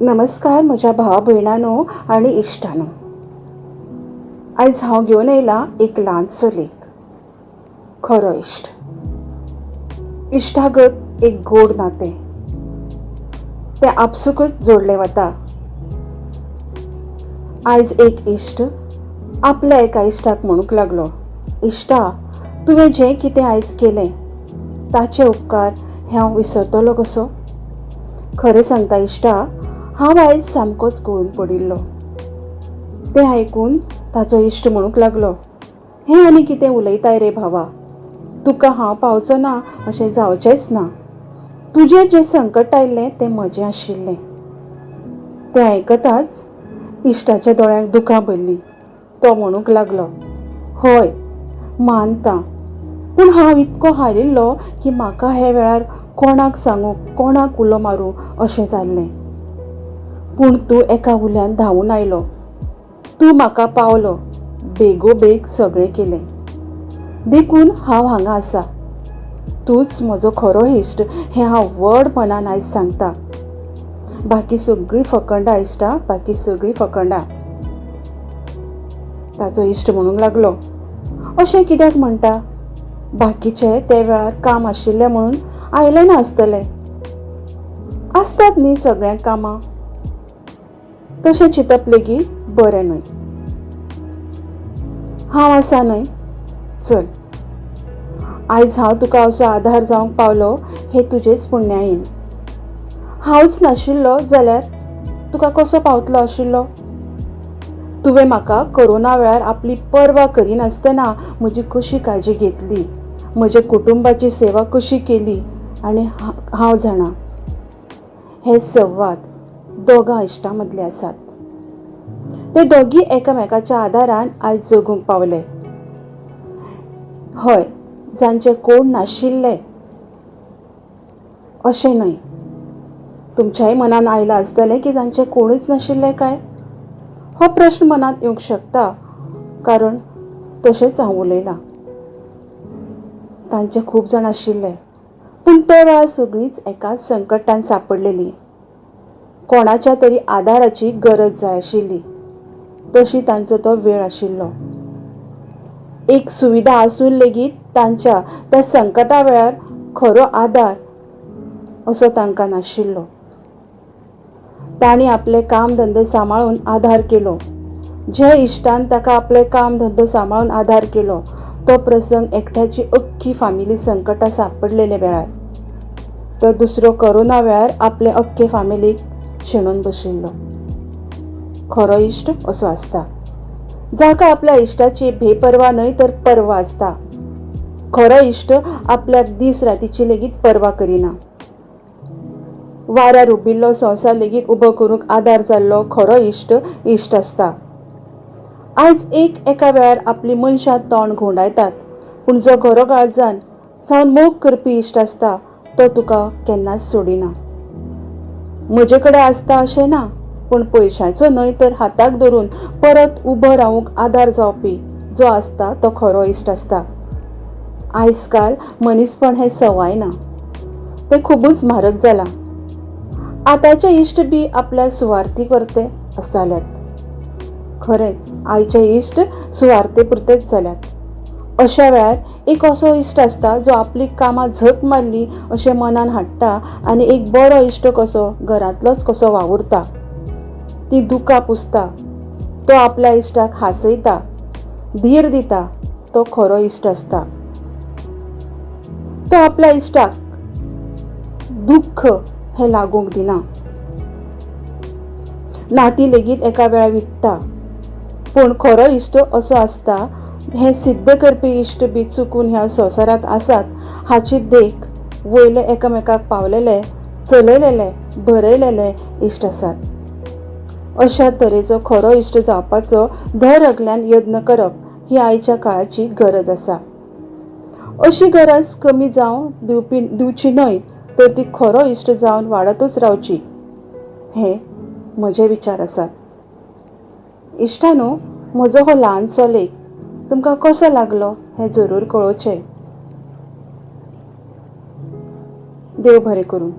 नमस्कार म्हज्या भावा भयणांनो आनी इश्टांनो. आयज हांव घेवन येयलां एक ल्हानसो लेख, खरो इश्ट. इश्टागत एक गोड नातें, तें आपसुकूच जोडलें वता. आयज एक इश्ट आपल्या एका इश्टाक म्हणूंक लागलो, इश्टा, तुवें जें कितें आयज केलें ताचे उपकार हे हांव विसरतलो कसो? खरें सांगता इश्टा, हांव आयज सामकोच गळून पडिल्लो. तें आयकून ताचो इश्ट म्हणूंक लागलो, हें आनी कितें उलयताय रे भावा, तुका हांव पावचो ना अशें जावचेंच ना. तुजेर जें संकट आयिल्लें तें म्हजें आशिल्लें. तें आयकताच इश्टाच्या दोळ्यांक दुकां भरलीं. तो म्हणूंक लागलो, हय मानता, पूण हांव इतको हारिल्लो की म्हाका हे वेळार कोणाक सांगूं, कोणाक उलो मारूं अशें जाल्लें. पूण तूं एका उल्यान धांवून आयलो, तूं म्हाका पावलो, बेगोबेग सगळें केलें, देखून हांव हांगा आसा. तूंच म्हजो खरो इश्ट हें हांव व्हड मनान आयज सांगता. बाकी सगळीं फकांडां इश्टा, बाकी सगळीं फकांडां. ताचो इश्ट म्हणूंक लागलो, अशें कित्याक म्हणटा? बाकीचे ते वेळार काम आशिल्लें म्हणून आयले ना आसतले. आसतात न्ही सगळ्यांक कामां. तशें चिंतप लेगीत बरें न्हय. हांव आसा न्हय, चल. आयज हांव तुका असो आधार जावंक पावलो हें तुजेच पुण्यायेन. हांवच नाशिल्लो जाल्यार तुका कसो पावतलो आशिल्लो? तुवें म्हाका कोरोना वेळार आपली पर्वा करिनासतना म्हजी कशी काळजी घेतली, म्हज्या कुटुंबाची सेवा कशी केली आनी हांव जाणा. हे संवाद दोगां इश्टां मदले आसात. ते दोगी एकामेकाच्या आदारान आयज जगूंक पावले. हय, जांचे कोण नाशिल्ले अशें न्हय. तुमच्याय मनान आयलां आसतलें की तांचे कोणूच नाशिल्ले काय? हो प्रश्न मनांत येवंक शकता, कारण तशेंच हांव उलयलां. तांचे खूब जाण आशिल्ले, पूण ते वेळार सगळींच एकाच संकटान सांपडलेलीं. कोणाच्या तरी आदाराची गरज जाय आशिल्ली, तशी तांचो तो वेळ आशिल्लो. एक सुविधा आसून लेगीत तांच्या त्या संकटा वेळार खरो आदार असो तांकां नाशिल्लो. तांणी आपले काम धंदे सांबाळून आदार केलो. जे इश्टान ताका आपले काम धंदो सांबाळून आदार केलो तो प्रसंग एकट्याची अख्खी फामिली संकटां सांपडलेले वेळार, तर दुसरो कोरोना वेळार आपले अख्खे फामिलीक शेणून बशिल्लो. खरो इश्ट असो आसता, जाका आपल्या इश्टाची बेपर्वा न्हय तर पर्वा आसता. खरो इश्ट आपल्याक दीस रातीची लेगीत पर्वा करिना. वाऱ्यार उबिल्लो संवसार लेगीत उबो करूंक आदार जाल्लो खरो इश्ट इश्ट आसता. आयज एक एका वेळार आपली मनशां तोंड घुंवडायतात, पूण जो खरो काळजान जावन मोग करपी इश्ट आसता तो तुका केन्नाच सोडिना. म्हजे कडेन आसता अशें ना, पूण पयशांचो न्हय तर हाताक धरून परत उबो रावूंक आदार जावपी जो आसता तो खरो इश्ट आसता. आयज काल मनीसपण हें सवाय ना, तें खुबूच म्हारग जालां. आतांचे इश्ट बी आपल्या सुवार्थी करते आसताल्यात. खरेंच आयचे इश्ट सुवार्थे पुरतेच जाल्यात. अशा वेळार एक असो इश्ट आसता जो आपली कामां झक मारली अशें मनान हाडटा आनी एक बरो इश्ट कसो घरांतलोच कसो वावुरता, ती दुकां पुसता, तो आपल्या इश्टाक हांसयता, धीर दिता, तो खरो इश्ट आसता. तो आपल्या इश्टाक दुख्ख हें लागूंक दिना. नाती लेगीत एका वेळार विट्टा, पूण खरो इश्ट असो आसता हें सिद्ध करपी इश्ट बी चुकून ह्या संवसारांत आसात हाची देख वयले एकामेकाक पावलेले, चलयलेले, बरयलेले इश्ट आसात. अशा तरेचो खरो इश्ट जावपाचो दर एकल्यान यत्न करप ही आयच्या काळाची गरज आसा. अशी गरज कमी जावं दिवची न्हय, तर ती खरो इश्ट जावन वाडतच रावची, हे म्हजे विचार आसात. इश्टानो, म्हजो हो ल्हानसो लेख तुमकां कसो लागलो हें जरूर कळोवचें. देव बरें करूं.